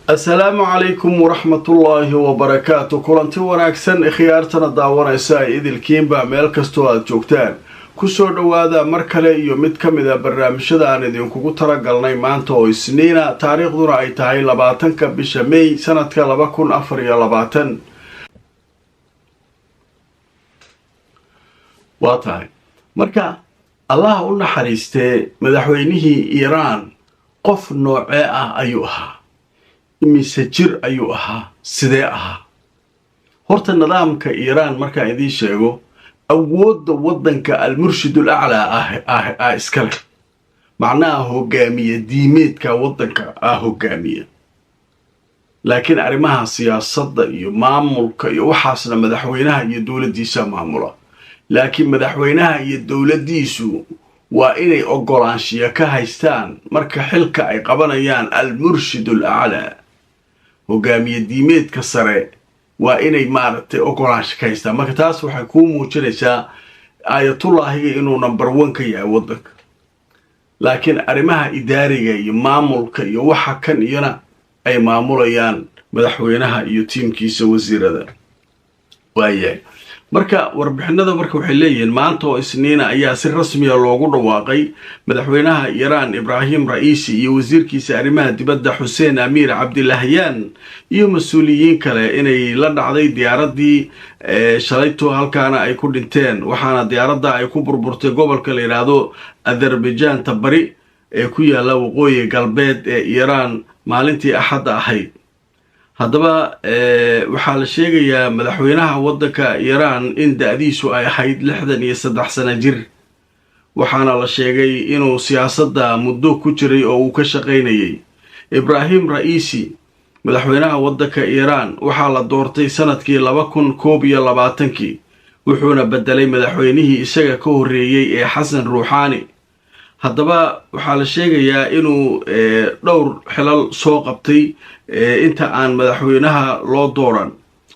Asalaamu calaykum waraxmatullaahi wabarakaatu. Kulanti wanaagsan, khiyaartana daawanaysa ay idilkiinba meel kastoo aad joogtaan, kusoo dhowaada mar kale iyo mid ka mid a barnaamijyada aan idinkugu talagalnay maanta oo Isniina, taariikhduna ay tahay 20-ka bisha May sanadka 2024. Waa tahay, marka Allah u naxariistee, madaxweynihii Iiraan qof noocee ah ayuu ahaa? Imise jir ayuu ahaa? Sidee ahaa? Horta nidaamka Iiraan markaan idiin sheego, awoodda waddanka almurshidul aclaa ah iska leh, macnaha hogaamiye diimeedka waddanka ah hogaamiya, laakiin arrimaha siyaasadda iyo maamulka iyo waxaasna madaxweynaha iyo dowladdiisa maamula. Laakiin madaxweynaha iyo dowladdiisu waa inay ogolaanshiya ka haystaan marka xilka ay qabanayaan almurshidul aclaa, hogaamiye diimeedka sare, waa inay maaragtay ogolaansho ka haystaan. Marka taas waxay kuu muujinaysaa aayatullaahiga inuu number one ka yahay waddanka, laakiin arrimaha idaariga iyo maamulka iyo waxa kan iyona ay maamulayaan madaxweynaha iyo tiimkiisa wasiirada. Waayahay, marka warbixinada marka waxay leeyihiin maanta oo Isniina ayaa si rasmiya loogu dhawaaqay madaxweynaha Iiraan Ibraahim Ra'iisi iyo wasiirkiisa arrimaha dibadda Xuseen Amiir Cabdilahyaan iyo mas-uuliyiin kale inay la dhacday diyaaraddii shalayto, halkaana ay ku dhinteen. Waxaana diyaaradda ay ku burburtay gobolka la yidhaahdo Azerbaijaanta Bari ee ku yaala waqooyi galbeed ee Iiraan maalintii Axadda ahayd. Haddaba waxaa la sheegayaa madaxweynaha waddanka Iiraan in da-diisu ay ahayd 63 sano jir, waxaana la sheegay inuu siyaasadda muddo ku jiray oo uu ka shaqaynayay. Ibraahim Ra'iisi, madaxweynaha waddanka Iiraan, waxaa la doortay sanadkii 2021-kii, wuxuuna bedelay madaxweynihii isaga ka horreeyey ee Xasan Ruuxaani. Haddaba waxaa la sheegayaa inuu dhowr xilal soo qabtay inta aan madaxweynaha loo dooran.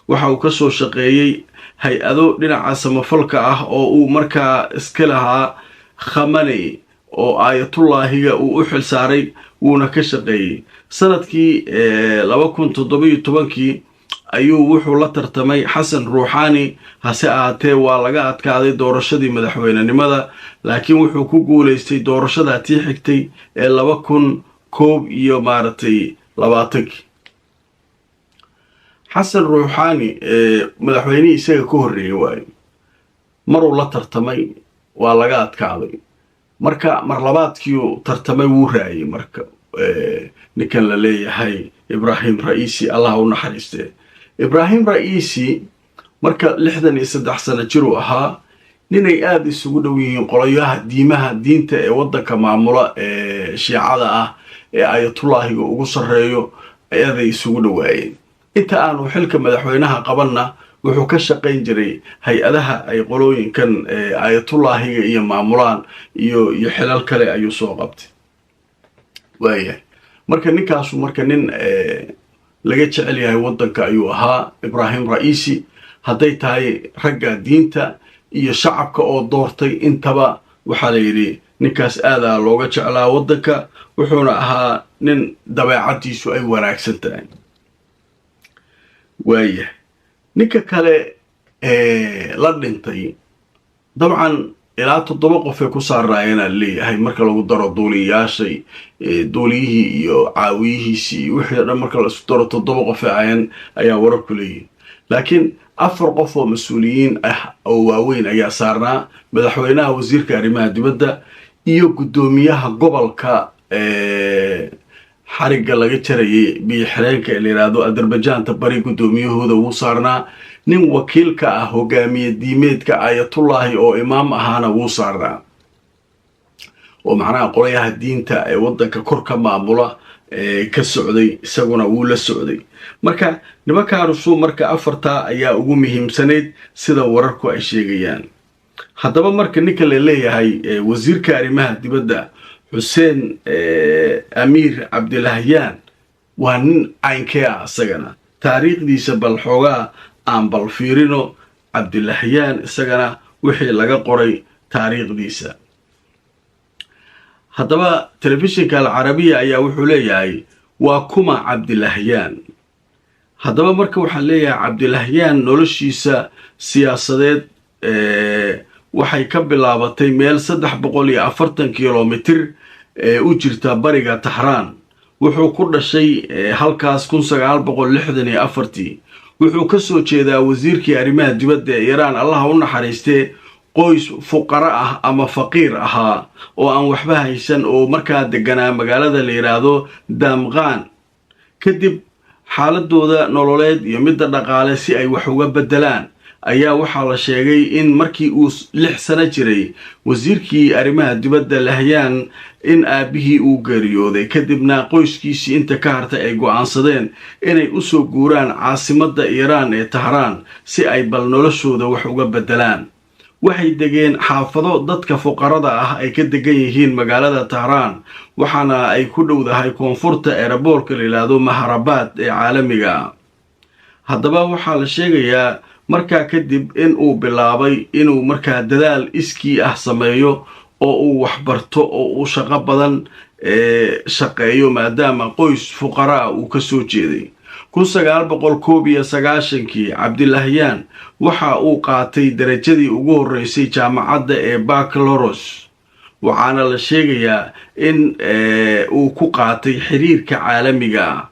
Waxa uu kasoo shaqeeyey hay-ado dhinaca samafalka ah oo uu markaa iska lahaa Khamaney oo aayatullaahiga uu u xil saaray, wuuna ka shaqeeyey. Sanadkii 2017-kii ayuu wuxuu la tartamay Xasan Ruuxaani, hase ahaatee waa laga adkaaday doorashadii madaxweynenimada, laakiin wuxuu ku guulaystay doorashadaa tii xigtay ee laba kun koob iyo maaragtay labaatankii. Xasan Ruuxaani madaxweynihii isaga ka horreeyey waayo maruu la tartamay, waa laga adkaaday. Marka mar labaadkiiu tartamay wuu raayay. Marka ninkan la leeyahay Ibraahim Ra'iisi, Allah u naxariistee, Ibraahim Ra'iisi marka 63 sano jiruu ahaa, ninay aada isugu dhow yihiin qolayaha diimaha diinta ee waddanka maamula ee shiicada ah ee ayatullaahiga ugu sarreeyo aaday isugu dhowaayeen. Inta aanu xilka madaxweynaha qabanna wuxuu ka shaqayn jiray hay-adaha ay qolooyinkan ayatullaahiga iyo maamulaan iyo xilal kale ayuu soo qabtay. Waayahay, marka ninkaasu marka nin laga jecel yahay waddanka ayuu ahaa Ibraahim Ra'iisi, hadday tahay ragga diinta iyo shacabka oo doortay intaba. Waxaa la yidhi ninkaas aadaa looga jeclaa waddanka, wuxuuna ahaa nin dabeecaddiisu ay wanaagsan tahay. Waayahay, ninka kale la dhintay, dabcan ilaa toddoba qofay ku saarnaayeenaa leeyahay marka lagu daro duuliyayaashay, duuliyihii iyo caawiyihiisii iyo wixii o dhan marka la isku daro, toddoba qof ayan ayaa wararku leeyihin. Laakiin afar qof oo mas-uuliyiin ah oo waaweyn ayaa saarnaa: madaxweynaha, wasiirka arrimaha dibadda iyo guddoomiyaha gobolka xarigga laga jarayay biyo xireenka ee la yidhaahdo Azerbaijaanta Bari, guddoomiyahooda wuu saarnaa. Nin wakiilka ah hogaamiye diimeedka ayatullaahi oo imaam ahaana wuu saarnaa, oo macnaha qolayaha diinta ee waddanka kor ka maamula ka socday, isaguna wuu la socday. Marka nimankaanusu marka afartaa ayaa ugu muhiimsanayd sida wararku ay sheegayaan. Haddaba marka ninka la leeyahay wasiirka arrimaha dibadda Xuseen Amiir Cabdilahyaan waa nin caynkee ah? Isagana taariikhdiisa bal xoogaa aan bal fiirino. Cabdilahyaan isagana wixii laga qoray taariikhdiisa. Haddaba telefishinka Alcarabiya ayaa wuxuu leeyahay, waa kuma Cabdilahyaan? Haddaba marka waxaan leeyahay, Cabdilahyaan noloshiisa siyaasadeed waxay ka bilaabatay meel 340 kilomitir u jirta bariga Taxraan. Wuxuu ku dhashay halkaas 1964-tii. Wuxuu ka soo jeedaa wasiirkii arrimaha dibadda ee Iiraan, Allaha u naxariistee, qoys fuqaro ah ama faqiir ahaa oo aan waxba haysan oo markaa deganaa magaalada la yidhaahdo Daamqaan. Kadib xaaladooda nololeed iyo midda dhaqaale si ay wax uga beddelaan ayaa waxaa la sheegay in markii uu 6 sano jiray wasiirkii arrimaha dibadda Lahyaan in aabbihii uu geeriyooday. Kadibna qoyskiisii inta ka hartay ay go'aansadeen inay usoo guuraan caasimadda Iiraan ee Tahraan si ay bal noloshooda wax uga beddelaan. Waxay degeen xaafado dadka fuqarada ah ay ka degan yihiin magaalada Tahraan, waxaana ay ku dhowdahay koonfurta airport-ka la yidhaahdo Mahrabaad ee caalamiga. Haddaba waxaa la sheegayaa markaa kadib in uu bilaabay inuu markaa dadaal iskii ah sameeyo oo uu waxbarto oo uu shaqo badan shaqeeyo, maadaama qoys fuqara ah uu ka soo jeeday. 1991-kii Cabdilahyaan waxa uu qaatay darajadii ugu horreysay jaamacadda ee baccalaureate, waxaana la sheegayaa in uu ku qaatay xiriirka caalamiga ah.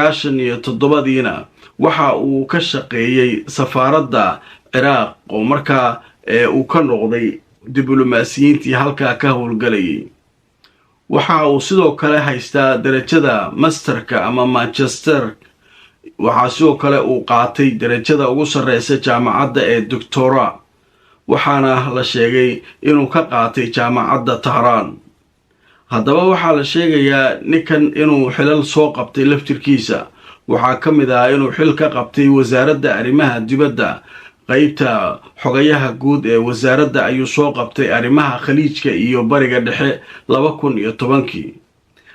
1997-diina waxa uu ka shaqeeyey safaaradda Ciraaq oo markaa uu ka noqday diblomaasiyiintii halkaa ka howlgalayay. Waxa uu sidoo kale haystaa darajada master-ka ama manchester. Waxaa sidoo kale uu qaatay darajada ugu sarreysa jaamacadda ee doctora, waxaana la sheegay inuu ka qaatay jaamacadda Tahraan. Haddaba waxaa la sheegayaa ninkan inuu xilal soo qabtay laftirkiisa. Waxaa ka mid ah inuu xil ka qabtay wasaaradda arrimaha dibadda, qeybta xogayaha guud ee wasaaradda ayuu soo qabtay arrimaha Khaliijka iyo Bariga Dhexe 2010-kii.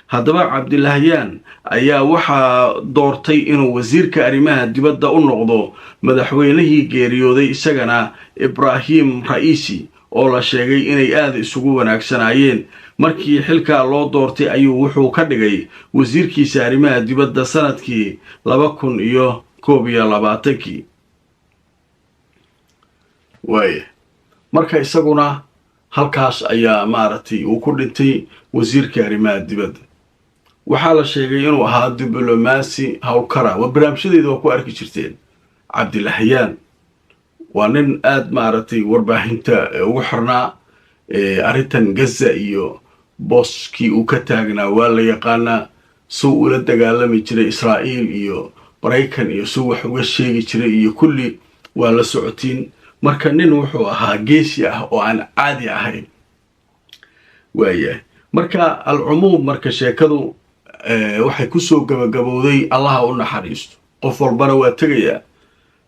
Haddaba Cabdilahyaan ayaa waxaa doortay inuu wasiirka arrimaha dibadda u noqdo madaxweynihii geeriyooday isagana, Ibraahim Ra'iisi, oo la sheegay inay aada isugu wanaagsanaayeen. Markii xilkaa loo doortay ayuu wuxuu ka dhigay wasiirkiisa arrimaha dibadda sanadkii 2021-kii. Waaya, marka isaguna halkaas ayaa maaragtay uu ku dhintay wasiirka arrimaha dibadda. Waxaa la sheegay inuu ahaa diblomaasi howlkara. Waa barnaamijyadeeda waa ku arki jirteen. Cabdilahyaan waa nin aada maaragtay warbaahinta ugu xirnaa. Arrintan Gaza iyo booskii uu ka taagnaa waa la yaqaanaa, suu ula dagaalami jiray Israa'iil iyo Maraykan iyo suu wax uga sheegi jiray iyo kulli waa la socotiin. Marka nin wuxuu ahaa geesi ah oo aan caadi ahayn. Waayahay, marka alcumuum, marka sheekadu waxay kusoo gabagabowday Allaha u naxariisto. Qof walbana waa tegayaa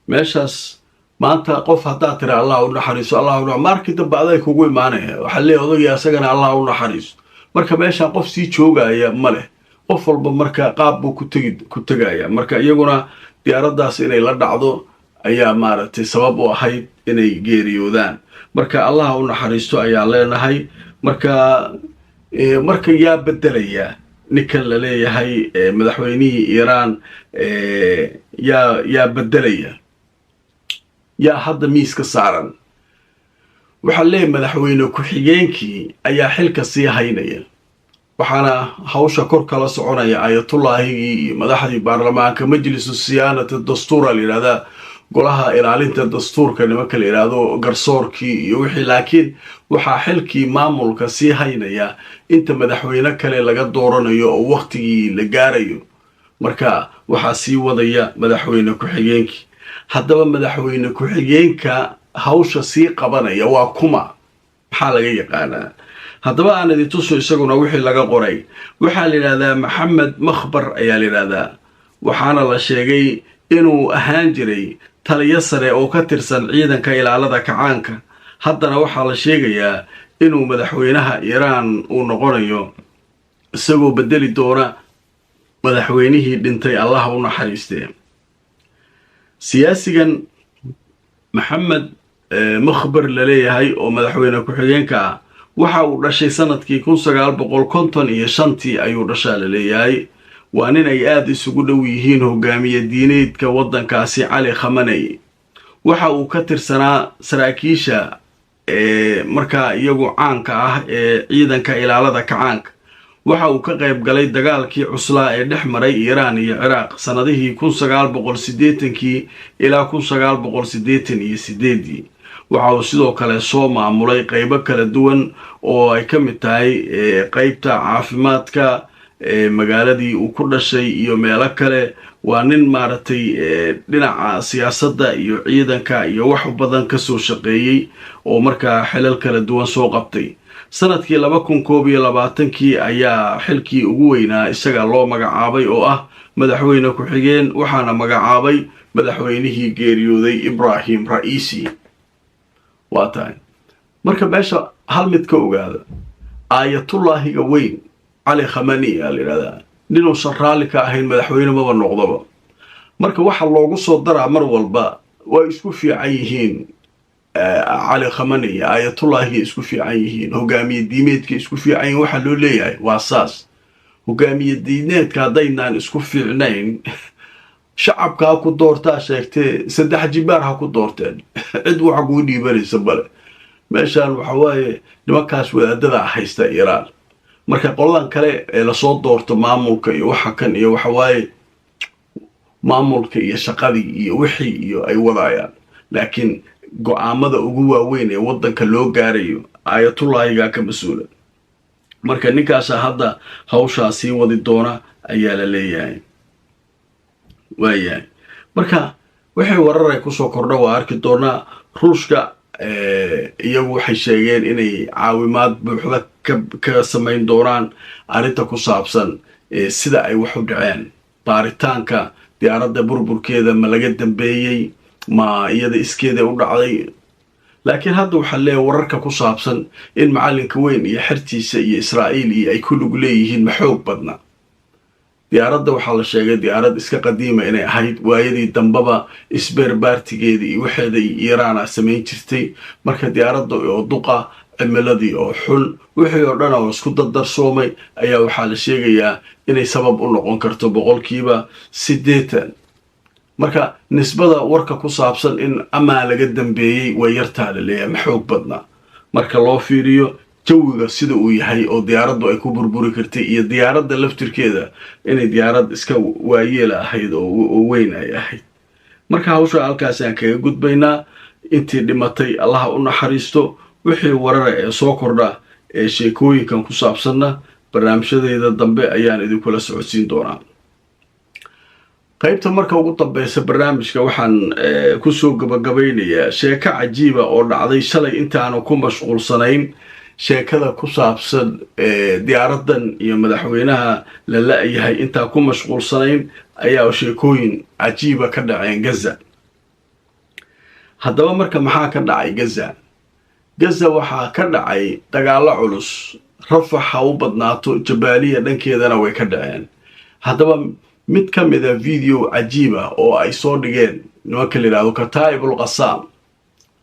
meeshaas. Maanta qof haddaad tira "Allah u naxariiso", allah u markii dambe aday kugu imaanaya, waxaa leeyahay odagii asagana "Allah u naxariiso". Marka meeshaan qof sii joogaya ma leh. Qof walba marka qaab buu ku tegi ku tegaya. Marka iyaguna diyaaraddaas inay la dhacdo ayaa maaragtay sabab u ahayd inay geeriyoodaan. Marka Allah u naxariisto ayaan leenahay. Marka yaa beddelaya ninkan la leeyahay madaxweynihii Iiraan? Yaa beddelaya? Yaa hadda miiska saaran? Waxaa leeyahay madaxweyne ku-xigeenkii ayaa xilka sii haynaya, waxaana hawsha kor kala soconaya ayatullaahigii iyo madaxdii baarlamaanka, majlisu siyaanati dastuura la yidhahdaa, golaha ilaalinta dastuurka nimanka la yidhaahdo, garsoorkii iyo wixii. Laakiin waxaa xilkii maamulka sii haynaya inta madaxweyne kale laga dooranayo oo waktigii la gaarayo. Marka waxaa sii wadaya madaxweyne ku-xigeenkii. Haddaba madaxweyne ku-xigeenka hawsha sii qabanaya waa kuma? Maxaa laga yaqaanaa? Haddaba aan idin tuso isaguna wixii laga qoray. Waxaa la yidhahdaa Maxamed Makhbar ayaa la yidhahdaa, waxaana la sheegay inuu ahaan jiray taliyo sare oo ka tirsan ciidanka ilaalada kacaanka. Haddana waxaa la sheegayaa Inuu madaxweynaha Iiraan uu noqonayo, isagoo bedeli doona madaxweynihii dhintay, Allaha u naxariistee. Siyaasigan Maxamed Mukhbar la leeyahay oo madaxweyne ku-xigeenka ah waxa uu dhashay sanadkii 1955-tii ayuu dhashaa la leeyahay. Waa nin ay aada isugu dhow yihiin hogaamiye diineedka waddankaasi, Cali Khamaney. Waxa uu ka tirsanaa saraakiisha ee markaa iyagu caanka ah ee ciidanka ilaalada kacaanka. Waxa uu ka qayb galay dagaalkii cuslaa ee dhex maray Iiraan iyo Ciraaq sannadihii 1980-kii ilaa 1988-dii. Waxa uu sidoo kale soo maamulay qeybo kala duwan oo ay ka mid tahay qeybta caafimaadka magaaladii uu ku dhashay iyo meelo kale. Waa nin maaragtay dhinaca siyaasadda iyo ciidanka iyo wax badan kasoo shaqeeyey oo markaa xilal kala duwan soo qabtay. Sanadkii 2021-kii ayaa xilkii ugu weynaa isaga loo magacaabay oo ah madaxweyne ku-xigeen, waxaana magacaabay madaxweynihii geeriyooday, Ibrahim Ra'iisi. Waa tahay, marka meesha hal mid ka ogaada: Aayatullaahiga weyn Cali Khamani aa la yidhahdaa, ninuusan raalli ka ahayn madaxweyne maba noqdoba. Marka waxa loogu soo daraa mar walba way isku fiican yihiin Cali Khamani iyo aayatullaahiga, isku fiican yihiin, hogaamiye diimeedka isku fiican yihiin. Waxaa loo leeyahay waa saas: hogaamiye diimeedka haddaynaan isku fiicnayn, shacabka ha ku doortaa sheegtee, saddex jibaar ha ku doorteen, cid waxa kuu dhiibanaysa bale. Meeshaan waxa waaye nimankaas wadaadada haysta Iiraan. Marka qoladan kale ee lasoo doorto maamulka iyo waxa kan iyo waxa waaye maamulka iyo shaqadii iyo wixii iyo ay wadaayaan, laakiin go-aamada ugu waaweyn ee waddanka loo gaarayo aayatullaahigaa ka mas-uula. Marka ninkaasa hadda hawshaa sii wadi doona ayaa la leeyahay. Waayahay, marka wixii wararay kusoo kordha waa arki doonaa. Ruushka iyagu waxay sheegeen inay caawimaad buuxda ka samayn doonaan arrinta ku saabsan sida ay wax u dhaceen, baaritaanka diyaaradda burburkeeda. Ma laga dambeeyey, ma iyada iskeeda u dhacday? Laakiin hadda waxaa leeyahay wararka ku saabsan in macalinka weyn iyo xertiisa iyo Israa'iil iyo ay ku lug leeyihiin ma xoog badna. Diyaaradda waxaa la sheegay diyaarad iska qadiima inay ahayd, waayadii dambeba spare part-igeeda iyo waxeeda iyo Iiraana samayn jirtay. Marka diyaaradda oo duqa, cimiladii oo xun, wixii oo dhan oo isku dardarsoomay ayaa waxaa la sheegayaa inay sabab u noqon karto 80%. Marka nisbada warka ku saabsan in amaa laga dambeeyey way yartaa la leeyahay, ma xoog badna marka loo fiiriyo jawiga sida uu yahay oo diyaaraddu ay ku burburi kartay iyo diyaaradda laftirkeeda inay diyaarad iska waayeela ahayd oo weyn ay ahayd. Marka hawsha halkaasi aan kaga gudbaynaa. Intii dhimatay Allaha u naxariisto. Wixii warara ee soo kordha ee sheekooyinkan ku saabsanna barnaamijyadayda dambe ayaan idinkula socodsiin doonaa. Qaybta marka ugu dambeysa barnaamijka waxaan kusoo gabagabaynayaa sheeko cajiiba oo dhacday shalay. Intaanu ku mashquulsanayn sheekada ku saabsan diyaaraddan iyo madaxweynaha la la-yahay, intaan ku mashquulsanayn ayaa sheekooyin cajiiba ka dhaceen Gaza. Haddaba marka maxaa ka dhacay Gaza? Gaza waxaa ka dhacay dagaallo culus. Rafax ha u badnaato, Jabaaliya dhankeedana way ka dhaceen. Haddaba mid ka mida video cajiib ah oo ay soo dhigeen nimanka la yidhahdo Kataa'ibul Qasaam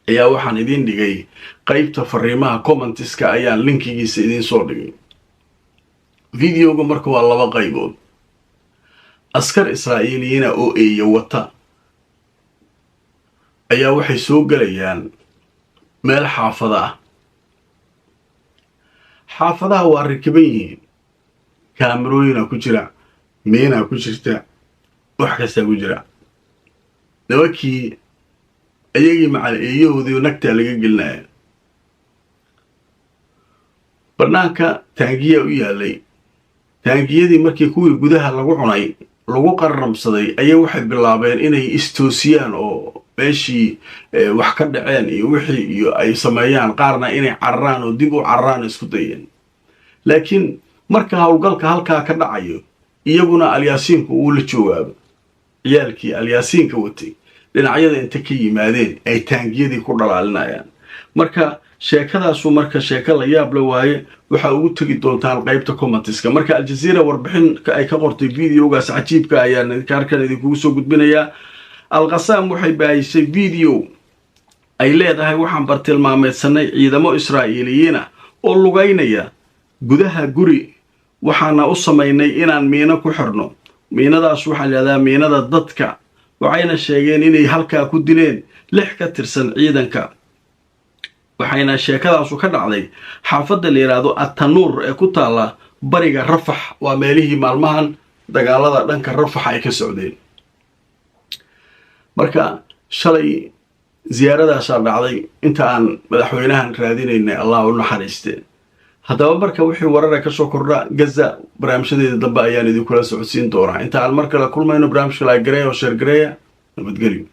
ayaa waxaan idiin dhigay qeybta fariimaha comments-ka, ayaan link-igiisa idiin soo dhigay. Videoga marka waa laba qaybood. Askar Israa'iiliyiina oo eeya wata ayaa waxay soo gelayaan meel xaafada ah. Xaafadaha waa rakiban yihiin, kaamarooyinaa ku jira, miinaa ku jirta, wax kastaa ku jira. Nimankii iyagii macal eeyahoodii nagtaa laga gelinaya. Bannaanka taangiyaa u yaalay. Taangiyadii markii kuwii gudaha lagu cunay, lagu qarramsaday, ayaa waxay bilaabeen inay istoosiyaan oo meeshii wax ka dhaceen iyo wixii iyo ay sameeyaan, qaarna inay cararaan oo dib u cararaan isku dayeen. Laakiin marka howlgalka halkaa ka dhacayo, iyaguna Alyaasiinku uu la joogaaba. Ciyaalkii Alyaasiinka watay dhinacyada inta ka yimaadeen ay taangiyadii ku dhalaalinayaan. Marka Sheekadaasu marka sheeko la yaab la waaye. Waxaa ugu tegi doontaan qeybta commentiska. Marka Aljazeera warbixin ay ka qortay videogaas cajiibka ayaan halkan idinkugu soo gudbinayaa. Alqasaam waxay baahisay video ay leedahay: waxaan bartilmaameedsanay ciidamo Israa'iiliyiin ah oo lugaynaya gudaha guri, waxaana u samaynay inaan miino ku xirno. Miinadaas waxaa layihahdaa miinada dadka. Waxayna sheegeen inay halkaa ku dileen 6 ka tirsan ciidanka. Waxayna sheekadaasu ka dhacday xaafadda la yidhaahdo Atanuur ee ku taalla bariga Rafax. Waa meelihii maalmahan dagaalada dhanka Rafax ay ka socdeen. Marka shalay ziyaaradaasaa dhacday inta aan madaxweynahan raadinaynay, Allah u naxariiste. Haddaba marka wixii warara kasoo kordha Gaza, barnaamijyadeeda dambe ayaan idinkula socodsiin doonaa. Inta aan mar kale kulmayno, barnaamijka like gareeya oo share gareeya. Nabadgelyo.